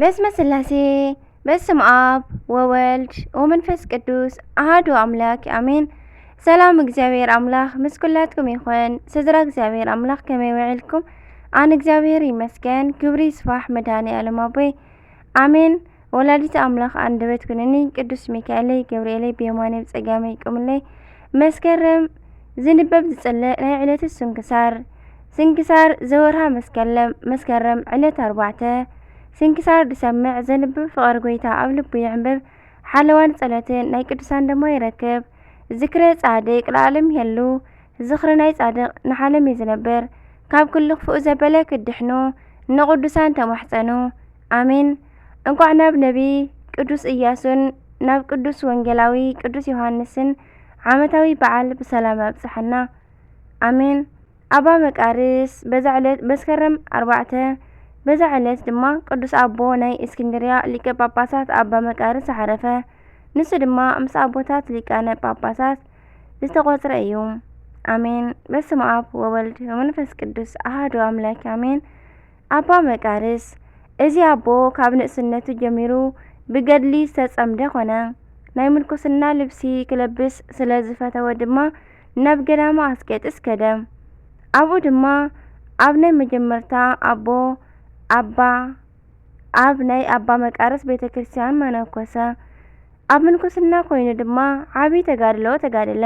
በስመ ስላሴ፣ በስም ኣብ ወወልድ ወመንፈስ ቅዱስ ኣሃዱ ኣምላክ ኣሜን። ሰላም እግዚኣብሔር ኣምላክ ምስ ኩላትኩም ይኹን። ስድራ እግዚኣብሔር ኣምላክ ከመይ ውዒልኩም? ኣነ እግዚኣብሔር ይመስገን፣ ክብሪ ይስፋሕ መድኃኔ ዓለም ኣቦይ ኣሜን። ወላዲት ኣምላክ ኣንደበት ኩንኒ፣ ቅዱስ ሚካኤለይ ገብርኤለይ ብየማነይ ብጸጋመይ ይቁምለይ። መስከረም ዝንበብ ዝጽለ ናይ ዕለቱ ስንክሳር። ስንክሳር ዘወርሃ መስከረም፣ መስከረም ዕለት ኣርባዕተ። ስንክሳር ዝሰምዕ ዘንብብ ፍቕሪ ጎይታ ኣብ ልቡ ይዕንብብ። ሓለዋን ጸሎትን ናይ ቅዱሳን ድማ ይረክብ። ዝክረ ጻድቅ ለዓለም ይሄሉ። ዝኽሪ ናይ ጻድቕ ንሓለም እዩ ዝነብር። ካብ ኩሉ ክፉእ ዘበለ ክድሕኑ ንቕዱሳን ተማሕጸኑ። ኣሜን። እንቋዕ ናብ ነቢ ቅዱስ ኢያሱን ናብ ቅዱስ ወንጌላዊ ቅዱስ ዮሃንስን ዓመታዊ በዓል ብሰላም ኣብጽሓና። ኣሜን። ኣባ መቃርስ በዛ ዕለት መስከረም ኣርባዕተ፣ በዛ ዕለት ድማ ቅዱስ ኣቦ ናይ እስክንድርያ ሊቀ ጳጳሳት ኣባ መቃርስ ዓረፈ። ንሱ ድማ ምስ ኣቦታት ሊቃነ ጳጳሳት ዝተቖጽረ እዩ። ኣሜን። በስመ ኣብ ወወልድ ወመንፈስ ቅዱስ ኣሃዱ ኣምላክ ኣሜን። ኣባ መቃርስ እዚ ኣቦ ካብ ንእስነቱ ጀሚሩ ብገድሊ ዝተጸምደ ኾነ። ናይ ምንኩስና ልብሲ ክለብስ ስለ ዝፈተወ ድማ ናብ ገዳመ ኣስቄጥስ ከደ። ኣብኡ ድማ ኣብ ናይ መጀመርታ ኣቦ ኣባ ኣብ ናይ ኣባ መቃርስ ቤተ ክርስቲያን መነኮሰ። ኣብ ምንኩስና ኮይኑ ድማ ዓቢ ተጋድሎ ተጋደለ።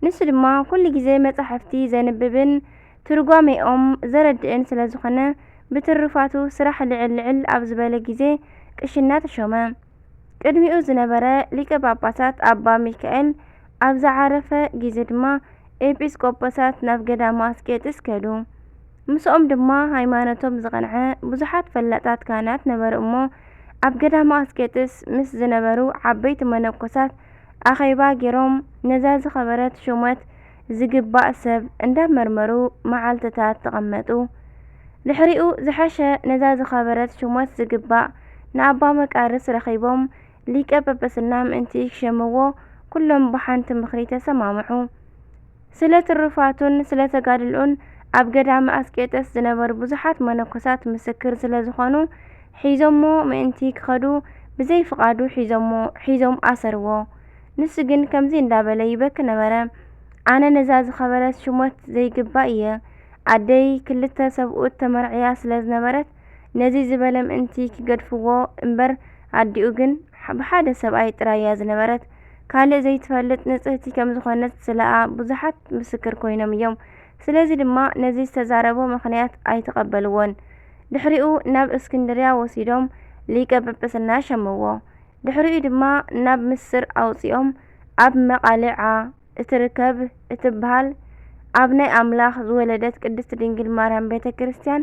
ንሱ ድማ ኩሉ ግዜ መጻሕፍቲ ዘንብብን ትርጓሜኦም ዘረድእን ስለ ዝኾነ፣ ብትሩፋቱ ስራሕ ልዕል ልዕል ኣብ ዝበለ ግዜ ቅሽና ተሾመ። ቅድሚኡ ዝነበረ ሊቀ ጳጳሳት ኣባ ሚካኤል ኣብ ዝዓረፈ ግዜ ድማ ኤጲስቆጶሳት ናብ ገዳመ ኣስቄጥስ ከዱ። ምስኦም ድማ ሃይማኖቶም ዝቐንዐ ብዙሓት ፈላጣት ካህናት ነበሩ እሞ፣ ኣብ ገዳመ ኣስቄጥስ ምስ ዝነበሩ ዓበይቲ መነኮሳት ኣኼባ ገይሮም ነዛ ዝኸበረት ሹመት ዝግባእ ሰብ እንዳመርመሩ መዓልትታት ተቐመጡ። ድሕሪኡ ዝሐሸ ነዛ ዝኸበረት ሹመት ዝግባእ ንኣባ መቃርስ ረኺቦም ሊቀ ጳጳስና ምእንቲ ክሸምዎ ኩሎም ብሓንቲ ምኽሪ ተሰማምዑ። ስለ ትሩፋቱን ስለ ተጋድልኡን ኣብ ገዳመ ኣስቄጥስ ዝነበሩ ብዙሓት መነኮሳት ምስክር ስለ ዝኾኑ፣ ሒዞሞ ምእንቲ ክኸዱ ብዘይ ፍቓዱ ሒዞሞ፣ ሒዞም ኣሰርዎ። ንሱ ግን ከምዚ እንዳበለ ይበኪ ነበረ፣ ኣነ ነዛ ዝኸበረት ሹመት ዘይግባእ እየ። ኣደይ ክልተ ሰብኡት ተመርዕያ ስለ ዝነበረት፣ ነዚ ዝበለ ምእንቲ ክገድፍዎ እምበር፣ ኣዲኡ ግን ብሓደ ሰብኣይ ጥራይ እያ ዝነበረት። ካልእ ዘይትፈልጥ ንጽህቲ ከም ዝኾነት ስለኣ ብዙሓት ምስክር ኮይኖም እዮም። ስለዚ ድማ ነዚ ዝተዛረቦ ምኽንያት ኣይተቐበልዎን። ድሕሪኡ ናብ እስክንድርያ ወሲዶም ሊቀ ጵጵስና ሸምዎ። ድሕሪኡ ድማ ናብ ምስር ኣውጺኦም ኣብ መቓልዓ እትርከብ እትበሃል ኣብ ናይ ኣምላኽ ዝወለደት ቅድስት ድንግል ማርያም ቤተ ክርስቲያን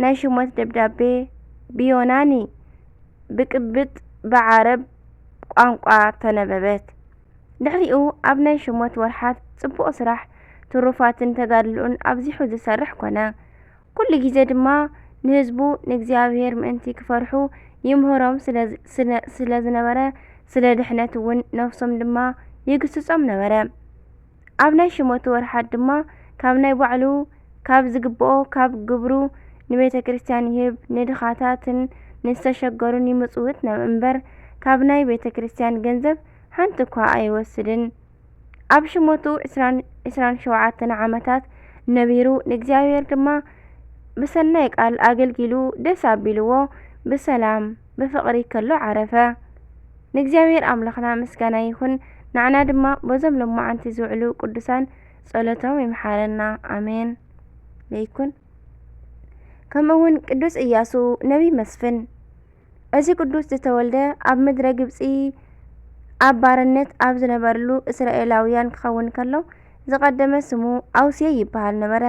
ናይ ሽሞት ደብዳቤ ብዮናኒ ብቅብጥ ብዓረብ ቋንቋ ተነበበት። ድሕሪኡ ኣብ ናይ ሽሞት ወርሓት ጽቡቕ ስራሕ ትሩፋትን ተጋድልኡን ኣብዚሑ ዝሰርሕ ኮነ። ኩሉ ግዜ ድማ ንህዝቡ ንእግዚኣብሔር ምእንቲ ክፈርሑ ይምህሮም ስለ ዝነበረ ስለ ድሕነት እውን ነፍሶም ድማ ይግስጾም ነበረ። ኣብ ናይ ሽሞቱ ወርሓት ድማ ካብ ናይ ባዕሉ ካብ ዝግብኦ ካብ ግብሩ ንቤተ ክርስቲያን ይህብ፣ ንድኻታትን ንዝተሸገሩን ይምጽውት እምበር ካብ ናይ ቤተ ክርስቲያን ገንዘብ ሓንቲ እኳ ኣይወስድን። ኣብ ሽሞቱ ዕስራን ሸውዓተን ዓመታት ነቢሩ፣ ንእግዚኣብሔር ድማ ብሰናይ ቃል ኣገልጊሉ ደስ ኣቢልዎ ብሰላም ብፍቕሪ ከሎ ዓረፈ። ንእግዚኣብሔር ኣምላኽና ምስጋና ይኹን፣ ንዓና ድማ በዞም ሎማዓንቲ ዝውዕሉ ቅዱሳን ጸሎቶም ይምሓረና። ኣሜን። ለይኩን። ከምኡ እውን ቅዱስ ኢያሱ ነቢይ መስፍን። እዚ ቅዱስ ዝተወልደ ኣብ ምድረ ግብጺ ኣብ ባርነት ኣብ ዝነበርሉ እስራኤላውያን ክኸውን ከሎ፣ ዝቐደመ ስሙ ኣውሴ ይበሃል ነበረ።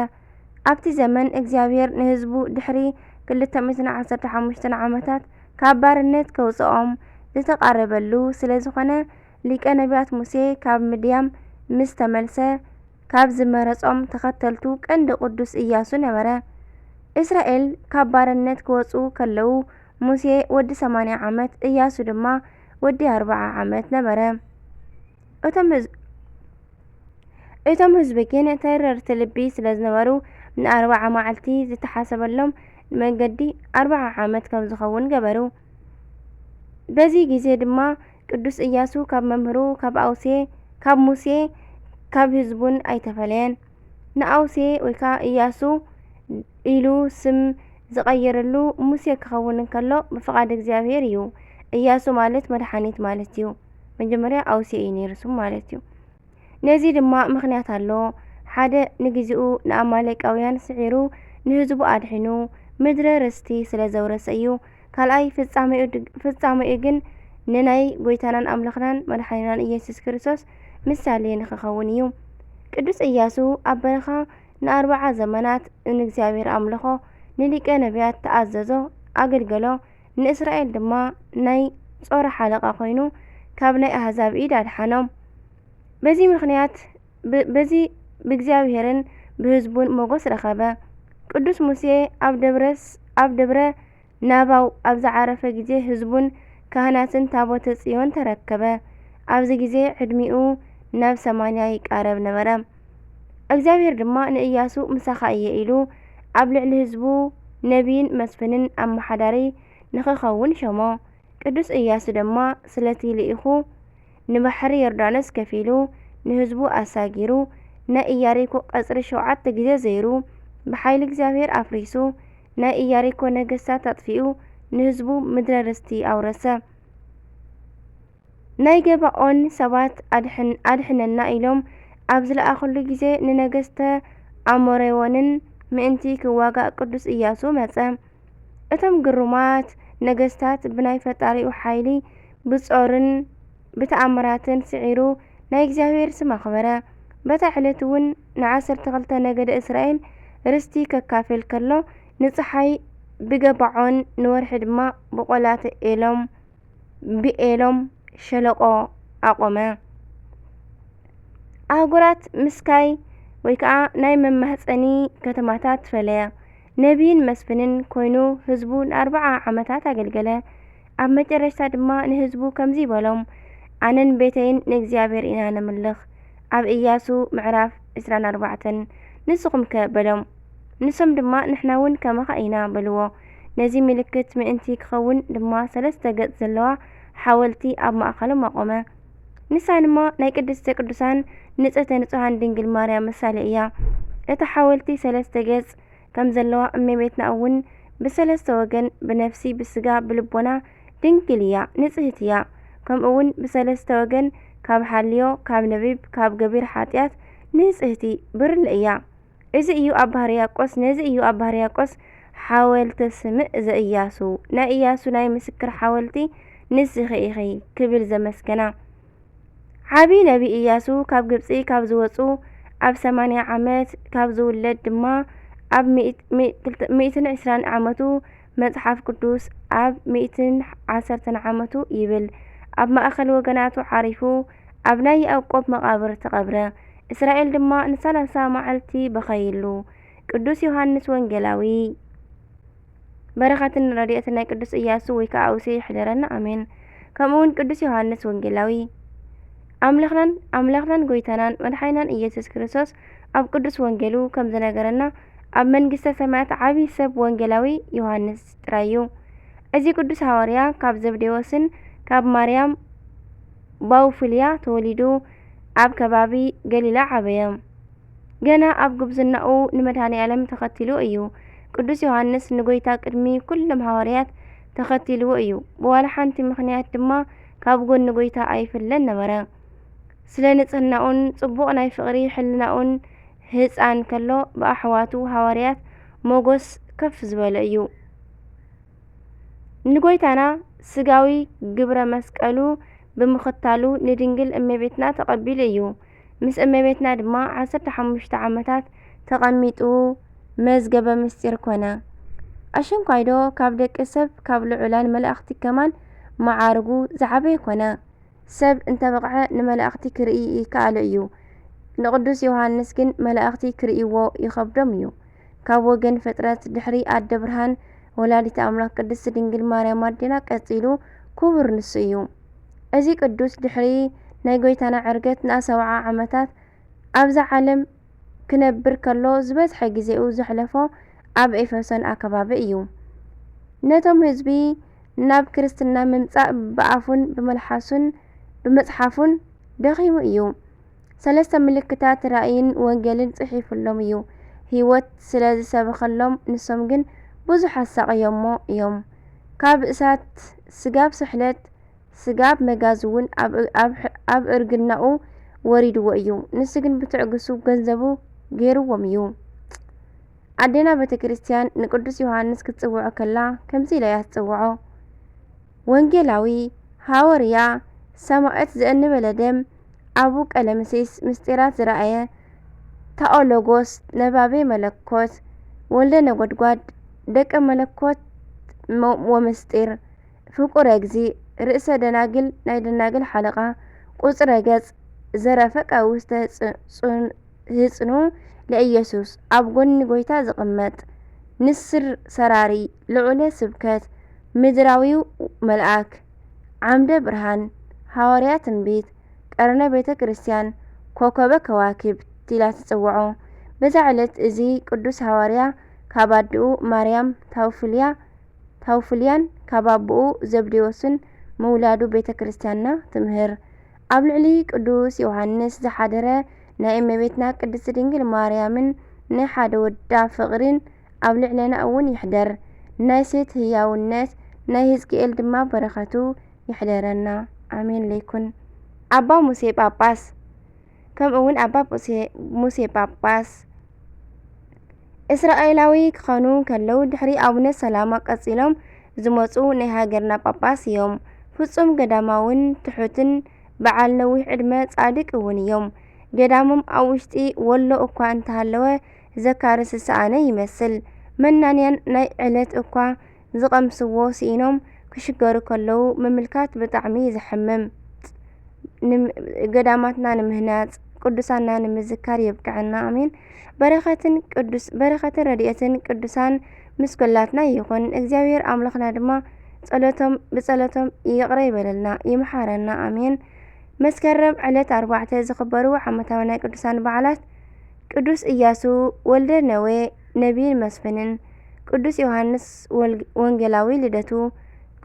ኣብቲ ዘመን እግዚኣብሔር ንህዝቡ ድሕሪ ክልተ ሚእትን ዓሰርተ ሓሙሽተን ዓመታት ካብ ባርነት ከውጽኦም ዝተቓረበሉ ስለ ዝኾነ፣ ሊቀ ነቢያት ሙሴ ካብ ምድያም ምስ ተመልሰ፣ ካብ ዝመረጾም ተኸተልቱ ቀንዲ ቅዱስ ኢያሱ ነበረ። እስራኤል ካብ ባርነት ክወጹ ከለዉ ሙሴ ወዲ ሰማንያ ዓመት፣ ኢያሱ ድማ ወዲ ኣርብዓ ዓመት ነበረ። እቶም ህዝ-፣ እቶም ህዝቢ ግን ተረርቲ ልቢ ስለ ዝነበሩ ንኣርብዓ መዓልቲ ዝተሓሰበሎም መንገዲ ኣርብዓ ዓመት ከም ዝኸውን ገበሩ። በዚ ግዜ ድማ ቅዱስ ኢያሱ ካብ መምህሩ ካብ ኣውሴ፣ ካብ ሙሴ፣ ካብ ህዝቡን ኣይተፈለየን። ንኣውሴ ወይ ከኣ ኢያሱ ኢሉ ስም ዝቐየረሉ ሙሴ ክኸውን እንከሎ ብፍቓድ እግዚኣብሔር እዩ። ኢያሱ ማለት መድሓኒት ማለት እዩ። መጀመርያ ኣውሴ እዩ ነይሩ ስሙ ማለት እዩ። ነዚ ድማ ምኽንያት ኣሎ። ሓደ ንግዜኡ ንኣማሌቃውያን ስዒሩ ንህዝቡ ኣድሒኑ ምድረ ርስቲ ስለ ዘውረሰ እዩ። ካልኣይ ፍጻሜኡ ድግ-፣ ፍጻሜኡ ግን ንናይ ጎይታናን ኣምላኽናን መድሓኒናን ኢየሱስ ክርስቶስ ምሳሌ ንኽኸውን እዩ። ቅዱስ ኢያሱ ኣብ በረኻ ንኣርብዓ ዘመናት ንእግዚኣብሔር ኣምለኾ፣ ንሊቀ ነቢያት ተኣዘዞ፣ ኣገልገሎ፣ ንእስራኤል ድማ ናይ ጾር ሓለቓ ኮይኑ ካብ ናይ ኣህዛብ ኢድ ኣድሓኖም። በዚ ምኽንያት ብ-፣ በዚ ብእግዚኣብሔርን ብህዝቡን ሞገስ ረኸበ። ቅዱስ ሙሴ ኣብ ደብረስ-፣ ኣብ ደብረ ናባው ኣብ ዝዓረፈ ግዜ ህዝቡን ካህናትን ታቦተ ጽዮን ተረከበ። ኣብዚ ግዜ ዕድሚኡ ናብ ሰማንያ ይቃረብ ነበረ። እግዚኣብሔር ድማ ንእያሱ ምሳኻ እየ ኢሉ ኣብ ልዕሊ ህዝቡ ነቢይን መስፍንን ኣመሓዳሪ ንኽኸውን ሸሞ። ቅዱስ እያሱ ድማ ስለቲ ልኢኹ ንባሕሪ ዮርዳኖስ ከፊሉ ንህዝቡ ኣሳጊሩ ናይ ኢያሪኮ ቀጽሪ ሸውዓተ ግዜ ዘይሩ ብሓይሊ እግዚኣብሔር ኣፍሪሱ ናይ ኢያሪኮ ነገስታት ኣጥፊኡ ንህዝቡ ምድረ ርስቲ ኣውረሰ። ናይ ገባኦን ሰባት ኣድሕን-፣ ኣድሕነና ኢሎም ኣብ ዝለኣኹሉ ግዜ ንነገስተ ኣሞሬዎንን ምእንቲ ክዋጋእ ቅዱስ እያሱ መጸ። እቶም ግሩማት ነገስታት ብናይ ፈጣሪኡ ሓይሊ ብጾርን ብተኣምራትን ስዒሩ ናይ እግዚኣብሔር ስም ኣኽበረ። በታ ዕለት እውን ንዓሰርተ ክልተ ነገደ እስራኤል ርስቲ ከካፍል ከሎ ንጸሓይ ብገባዖን ንወርሒ ድማ ብቆላተ ኤሎም ብኤሎም ሸለቆ ኣቆመ። ኣህጉራት ምስካይ ወይ ከዓ ናይ መማህፀኒ ከተማታት ፈለየ። ነቢይን መስፍንን ኮይኑ ህዝቡ ንኣርብዓ ዓመታት ኣገልገለ። ኣብ መጨረሽታ ድማ ንህዝቡ ከምዚ በሎም፣ ኣነን ቤተይን ንእግዚኣብሔር ኢና ነምልኽ። ኣብ ኢያሱ ምዕራፍ ዕስራን ኣርባዕተን። ንስኹም ከ በሎም። ንሶም ድማ ንሕና እውን ከማኻ ኢና በልዎ። ነዚ ምልክት ምእንቲ ክኸውን ድማ ሰለስተ ገጽ ዘለዋ ሓወልቲ ኣብ ማእከሎም ኣቆመ። ንሳ ድማ ናይ ቅድስተ ቅዱሳን ንጽህተ ንጹሃን ድንግል ማርያም ምሳሌ እያ። እታ ሓወልቲ ሰለስተ ገጽ ከም ዘለዋ እመቤትና እውን ብሰለስተ ወገን ብነፍሲ ብስጋ ብልቦና ድንግል እያ፣ ንጽህቲ እያ። ከምኡ እውን ብሰለስተ ወገን ካብ ሓልዮ፣ ካብ ነቢብ፣ ካብ ገቢር ሓጢኣት ንጽህቲ ብርለ እያ። እዚ እዩ ኣባ ሕርያቆስ፣ ነዚ እዩ ኣባ ሕርያቆስ ሓወልተ ስምዕ ዘእያሱ፣ ናይ እያሱ ናይ ምስክር ሓወልቲ ንስኺ ኢኺ ክብል ዘመስገና። ዓቢ ነቢ እያሱ ካብ ግብጺ ካብ ዝወጹ ኣብ ሰማንያ ዓመት ካብ ዝውለድ ድማ ኣብ ሚእት-፣ ሚእት-፣ ክልተ-፣ ሚእትን ዕስራን ዓመቱ መጽሓፍ ቅዱስ ኣብ ሚእትን ዓሰርተን ዓመቱ ይብል ኣብ ማእከል ወገናቱ ዓሪፉ ኣብ ናይ ያዕቆብ መቓብር ተቐብረ። እስራኤል ድማ ንሰላሳ መዓልቲ በኸይሉ። ቅዱስ ዮሃንስ ወንጌላዊ። በረኸትን ረድኤትን ናይ ቅዱስ እያሱ ወይ ከዓ ኣውሴ ይሕደረና፣ ኣሜን። ከምኡ እውን ቅዱስ ዮሃንስ ወንጌላዊ። ኣምላኽናን፣ ኣምላኽናን ጎይታናን መድሓኒናን ኢየሱስ ክርስቶስ ኣብ ቅዱስ ወንጌሉ ከም ዝነገረና፣ ኣብ መንግስተ ሰማያት ዓብዪ ሰብ ወንጌላዊ ዮሃንስ ጥራይ እዩ። እዚ ቅዱስ ሃዋርያ ካብ ዘብዴዎስን ካብ ማርያም ባውፍልያ ተወሊዱ ኣብ ከባቢ ገሊላ ዓበየ። ገና ኣብ ጉብዝናኡ ንመድሃኔ ዓለም ተኸቲልዎ እዩ። ቅዱስ ዮሃንስ ንጎይታ ቅድሚ ኩሎም ሃዋርያት ተኸቲልዎ እዩ። ብዋላ ሓንቲ ምኽንያት ድማ ካብ ጎኒ ጎይታ ኣይፍለን ነበረ። ስለ ንጽህናኡን ጽቡቕ ናይ ፍቕሪ ሕልናኡን ህጻን ከሎ ብኣሕዋቱ ሃዋርያት ሞጎስ ከፍ ዝበለ እዩ። ንጎይታና ስጋዊ ግብረ መስቀሉ ብምኽታሉ ንድንግል እመቤትና ተቐቢሉ እዩ። ምስ እመቤትና ድማ ዓሰርተ ሓሙሽተ ዓመታት ተቐሚጡ መዝገበ ምስጢር ኮነ። ኣሸንኳይዶ ካብ ደቂ ሰብ ካብ ልዑላን መላእኽቲ ከማን መዓርጉ ዝዓበየ ኮነ። ሰብ እንተበቕዐ ንመላእኽቲ ክርኢ ይከኣሎ እዩ። ንቅዱስ ዮሃንስ ግን መላእኽቲ ክርእይዎ ይኸብዶም እዩ። ካብ ወገን ፍጥረት ድሕሪ ኣደ ብርሃን ወላዲተ ኣምላኽ ቅድስቲ ድንግል ማርያም ኣዴና ቀጺሉ ክቡር ንሱ እዩ። እዚ ቅዱስ ድሕሪ ናይ ጎይታና ዕርገት ንኣሰብዓ ዓመታት ኣብዛ ዓለም ክነብር ከሎ ዝበዝሐ ግዜኡ ዘሕለፎ ኣብ ኤፌሶን ኣከባቢ እዩ። ነቶም ህዝቢ ናብ ክርስትና ምምጻእ ብኣፉን ብመልሓሱን ብመጽሓፉን ደኺሙ እዩ። ሰለስተ ምልክታት ራእይን ወንጌልን ጽሒፉሎም እዩ። ህይወት ስለ ዝሰበኸሎም ንሶም ግን ብዙሕ ኣሳቕዮሞ እዮም። ካብ እሳት ስጋብ ስሕለት ስጋብ መጋዝ እውን ኣብ፣ ኣብ፣ ኣብ እርግናኡ ወሪድዎ እዩ። ንሱ ግን ብትዕግሱ ገንዘቡ ገይርዎም እዩ። ኣዴና ቤተ ክርስቲያን ንቅዱስ ዮሃንስ ክትጽውዖ ከላ ከምዚ ኢላ እያ ትጽውዖ። ወንጌላዊ፣ ሃወርያ፣ ሰማዕት ዘእንበለ ደም፣ ኣቡ ቀለምሲስ ምስጢራት ዝረኣየ፣ ታኦሎጎስ፣ ነባቤ መለኮት፣ ወልደ ነጎድጓድ፣ ደቀ መለኮት ወምስጢር፣ ፍቁረ እግዚእ፣ ርእሰ ደናግል፣ ናይ ደናግል ሓለቓ፣ ቁጽረ ገጽ፣ ዘረፈ ቀውስተ ህጽኑ ለኢየሱስ፣ ኣብ ጎኒ ጎይታ ዝቕመጥ፣ ንስር ሰራሪ፣ ልዑለ ስብከት፣ ምድራዊው መልኣክ፣ ዓምደ ብርሃን፣ ሃዋርያ ትንቢት፣ ቀርነ ቤተ ክርስቲያን፣ ኮከበ ከዋክብት ኢላ ትጽውዖ። በዛ ዕለት እዚ ቅዱስ ሃዋርያ ካብ ኣድኡ ማርያም ታውፍልያ ታውፍልያን ካብ ኣቦኡ ዘብዴዎስን ምውላዱ ቤተ ክርስቲያንና ትምህር። ኣብ ልዕሊ ቅዱስ ዮሃንስ ዝሓደረ ናይ እመቤትና ቅድስት ድንግል ማርያምን ናይ ሓደ ወዳ ፍቕሪን ኣብ ልዕለና እውን ይሕደር። ናይ ሴት ህያውነት ናይ ህዝቅኤል ድማ በረኸቱ ይሕደረና። ኣሜን ለይኩን። ኣባ ሙሴ ጳጳስ ከምኡ እውን ኣባ ሙሴ ጳጳስ እስራኤላዊ ክኾኑ ከለዉ ድሕሪ ኣቡነ ሰላማ ቀጺሎም ዝመጹ ናይ ሃገርና ጳጳስ እዮም። ፍጹም ገዳማውን ትሑትን በዓል ነዊሕ ዕድመ ጻድቅ እውን እዮም። ገዳሞም ኣብ ውሽጢ ወሎ እኳ እንተሃለወ ዘካርስ ዝሰኣነ ይመስል። መናንያን ናይ ዕለት እኳ ዝቐምስዎ ስኢኖም ክሽገሩ ከለዉ ምምልካት ብጣዕሚ እዩ ዘሕምም። ገዳማትና ንምህናጽ ቅዱሳንና ንምዝካር የብቅዐና ኣሜን። በረኸትን ቅዱስ በረኸትን ረድኤትን ቅዱሳን ምስ ኩላትና ይኹን። እግዚኣብሔር ኣምላኽና ድማ ጸሎቶም ብጸሎቶም ይቕረ ይበለልና ይምሓረና ኣሜን። መስከረም ዕለት ኣርባዕተ ዝኽበሩ ዓመታዊ ናይ ቅዱሳን በዓላት ቅዱስ ኢያሱ ወልደ ነዌ ነቢይን መስፍንን፣ ቅዱስ ዮሃንስ ወንጌላዊ ልደቱ፣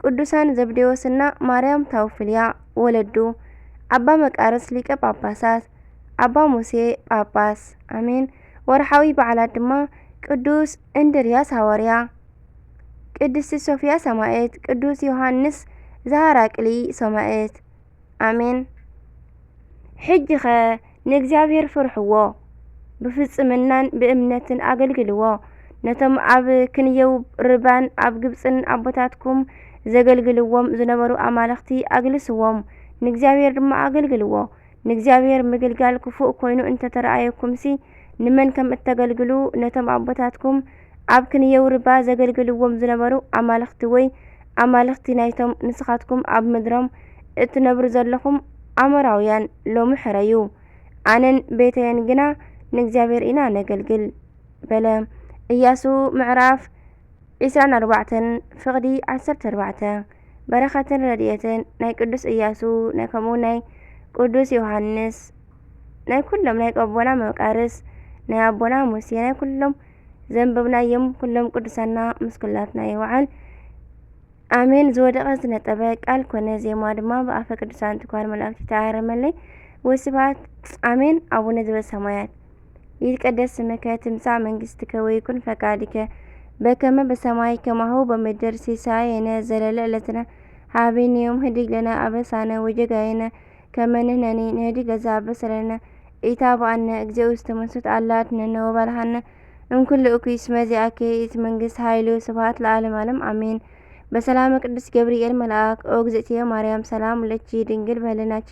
ቅዱሳን ዘብዴዎስና ማርያም ታውፍልያ ወለዱ፣ ኣባ መቃርስ ሊቀ ጳጳሳት፣ ኣባ ሙሴ ጳጳስ። ኣሜን። ወርሓዊ በዓላት ድማ ቅዱስ እንድርያስ ሃዋርያ፣ ቅድስቲ ሶፍያ ሰማዕት፣ ቅዱስ ዮሃንስ ዘሃራቅሊ ሰማዕት። ኣሜን። ሕጂኸ ንእግዚኣብሔር ፍርሕዎ፣ ብፍጽምናን ብእምነትን ኣገልግልዎ። ነቶም ኣብ ክንየው ርባን ኣብ ግብጽን ኣቦታትኩም ዘገልግልዎም ዝነበሩ ኣማልኽቲ ኣግልስዎም፣ ንእግዚኣብሔር ድማ ኣገልግልዎ። ንእግዚኣብሔር ምግልጋል ክፉእ ኮይኑ እንተተረኣየኩምሲ፣ ንመን ከም እተገልግሉ ነቶም ኣቦታትኩም ኣብ ክንየው ርባ ዘገልግልዎም ዝነበሩ ኣማልኽቲ ወይ ኣማልኽቲ ናይቶም ንስኻትኩም ኣብ ምድሮም እትነብሩ ዘለኹም ኣሞራውያን ሎሚ ሕረዩ። ኣነን ቤተየን ግና ንእግዚኣብሔር ኢና ነገልግል በለ። ኢያሱ ምዕራፍ ዕስራን ኣርባዕተን ፍቕዲ ዓሰርተ ኣርባዕተ። በረኸትን ረድኤትን ናይ ቅዱስ ኢያሱ ናይ ከምኡ ናይ ቅዱስ ዮሃንስ ናይ ኩሎም ናይ ኣቦና መቃርስ ናይ ኣቦና ሙሴ ናይ ኩሎም ዘንበብናዮም ኩሎም ቅዱሳንና ምስ ኩላትና ይውዓል። ኣሜን። ዝወደቐ ዝነጠበ ቃል ኮነ ዜማ ድማ ብኣፈ ቅዱሳን ትጓል መላእክቲ ተኣረመለይ። ወስብሐት ኣሜን። ኣቡነ ዘበሰማያት ይትቀደስ ስምከ ትምጻእ መንግስትከ ወይኩን ፈቃድከ በከመ በሰማይ ከማሁ በምድር። ሲሳየነ ዘለለ ዕለትነ ሃበነ ዮም። ህድግ ለነ አበሳነ ወጌጋየነ ከመ ንሕነኒ ንህድግ ለዘአበሰ ለነ። ኢታብአነ እግዚኦ ውስተ መንሱት አላ አድነነ ወባልሐነ እምኩሉ እኩይ። እስመ ዚአከ ይእቲ መንግስት ኃይል ወስብሐት ለዓለመ ዓለም አሜን። በሰላመ ቅዱስ ገብርኤል መልአክ ኦ እግዝእትየ ማርያም ሰላም ለኪ ድንግል በህልናኪ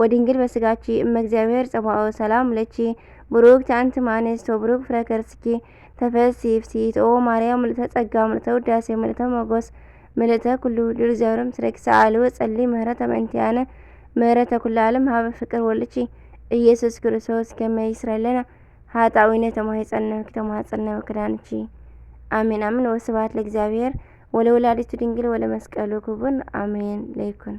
ወድንግል በስጋኪ እመ እግዚአብሔር ጸባኦት ሰላም ለኪ ብሩክቲ አንቲ እምአንስት ወብሩክ ፍሬ ከርስኪ ተፈሲ ፍስሕት ኦ ማርያም ምልእተ ጸጋ ምልእተ ውዳሴ ምልእተ ሞገስ ምልእተ ኩሉ ድል ዘውርም ስረኪ ሰአሊ ወጸሊ ምህረተ መንቲያነ ምህረተ ኩሉ ዓለም ሀበ ፍቅር ወልኪ ኢየሱስ ክርስቶስ ከመ ይስረለና ኃጣዊነ ተማሂጸነ ተማጸነ በክዳንኪ አሜን አሜን። ወስብሐት ለእግዚአብሔር ወለወላዲቱ ድንግል ወለመስቀሉ ክቡር አሜን ለይኩን።